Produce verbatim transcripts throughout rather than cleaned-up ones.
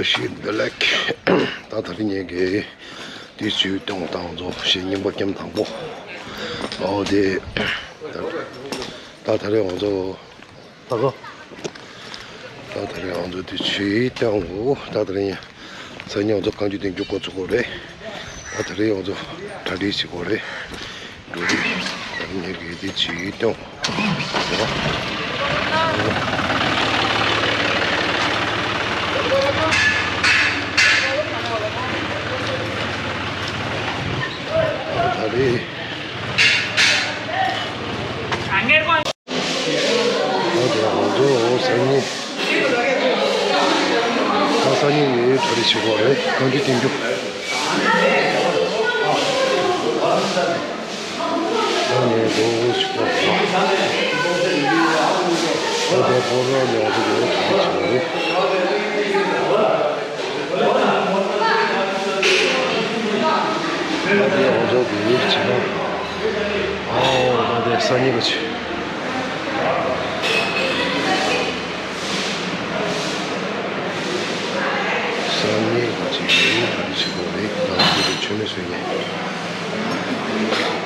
ཞིག་འདི་ལེགས། ད་ད་རིང་ངས་གི་དེ་ཚོའི་སྟེང་དང་ཚོ་ཞེས་རྙིང་པ་ཀྱམ་དང་པོ། ཨོ་དེ། ད་ད་རིང་ང་ཚོ། ད་གོ། ད་ད་རིང་ང་ཚོ་དེ་ཚོའི་སྟེང་ལོ། ད་ད་རིང་སང་ཉིན་ང་ཚོ་རྐང་རྒྱུག་སྟེང་རྒྱུག་འགོ་ཚུགས་དགོས་རེད། ད་ད་རིང་ང་ཚོ་གྲ་སྒྲིག་བྱེད་དགོས་རེད། འགྲོ་རེད། ད་རིང་ངས་གི་དེ་ཚོའི་སྟེང་། ད་རེད། ད་དེ་ང་ཚོ་སང་ཉིན། ད་སང་ཉིན་ངས་གྲ་སྒྲིག་བྱེད་དགོས་རེད། རྐང་རྒྱུག་སྟེང་རྒྱུག་ད་ནས་འགྲོ་ཞིག་ཐོག་ད་དེ་ཕོ་བྲང་ནས་ང་ཚོ་འགྲོ་ཞིག་ཆེ་བ་རེད། ད་དེ་ང་ཚོ་འགྲོ་ཞིག་ཆེ་བ། ཨོ་ད་དེ་སང་ཉིན་ག་ཆེ། སང་ཉིན་ག་ཅིག་ཡིན་ག་རེ་བྱེད་དགོས་རེད། ང་ཚོ་གི་ཆོས་མེད་བཟོས་ནས།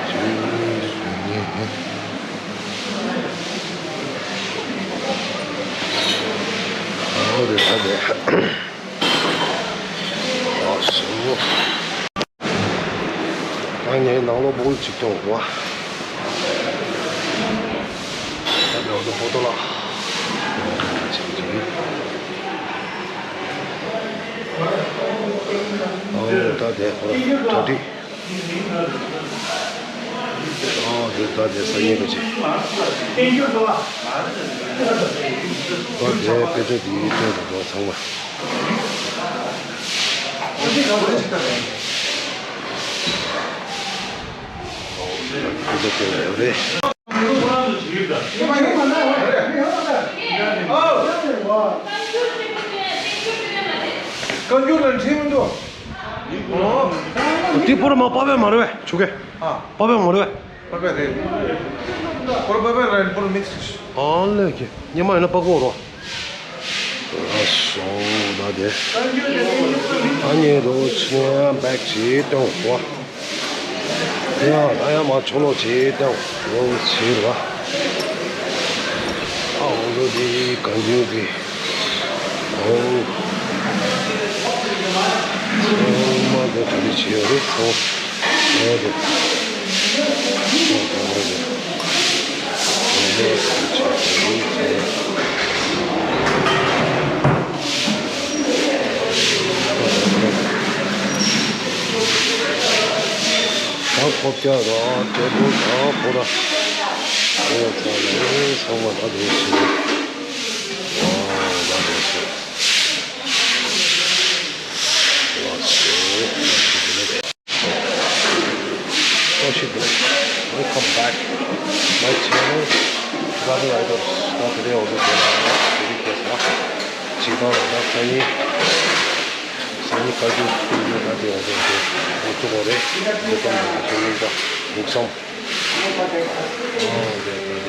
ཆོས་མེད་བཟོས་ནས། ཨོ་རེད་ད་རེད། ཨོ་སོ། ད་ངས་ནང་ལོགས་སྤོ་ལོ་ཅིག་སྟོན་དགོས། ད་ནང་ལོགས་སྤོ་ཏོ་ལ། ཨོ་ད་དེ་ཁོ་ར་གྲ་སྒྲིག་ཨོ་དེ་ད་དེ་སང་ཉིན་ག་ཅིག་ད་དེ་དཔེ་ཆ་དེ་སྟོན་དགོས་ཚང་མ། དེ་པོར་མ་པ་བས་མ་རེད་བས། ཆུ་གེ་ཨ། པ་བས་མ་རེད་བས། པ་བས་རེད། པོར་པ་བས་རེད། པོར་མིག་སི། ཨ་ལས་ཀྱི་ཉི་མ་ཡིན་ན་པ་གོ་རོ། ཨ་སོ་ད་དེ། ཨ་ཉེ་རོ་ཆུ་ནས་བེག་ཅིག་སྟོན་དགོས། ཡ་ད་ཡ་མ་ཆོ་ལོ་ཅིག་སྟོན་དགོས་ཟེར་བ། ཨ་འོ་ལོ་དེ་གང་ཡོད་གི། ཨོ། ཚང་མ་དེ་ག་རེ་བྱེད་ཡོད་རེད་ཚང་། ཨོ་དེ། ཚང་མ་དེ། ཚང་མ་དེ་བྱེད་ཀྱི་རེད་ཚང་མ། ད་ཁོབ་རྒྱག་ར་ཏེ་བོ་ད་ཁོ་ར། ཨོ་ཚང་མ་ཚང་མ་ད་དེ་བྱེད། ཨོ་ད་དེ་བྱེད། Oh shit, welcome back my channel, Brother Riders. ད་དེ་རིང་འོ་དེ་དེ་ལ་ཡང་དེ་རིང་ཁྱེད་ས་ཇི་ལྟར་ད་སང་ཉིན། སང་ཉིན་བཀའ་བརྒྱུད་སྐུ་བརྒྱུད་ད་དེ་འོ་དེ་དེ་འོ་ཚུགས་པ་རེད། དེ་ཙམ་དུ་དེ་ཉིན་ད་འདུག་བསམ། ཨོ་དེ་དེ་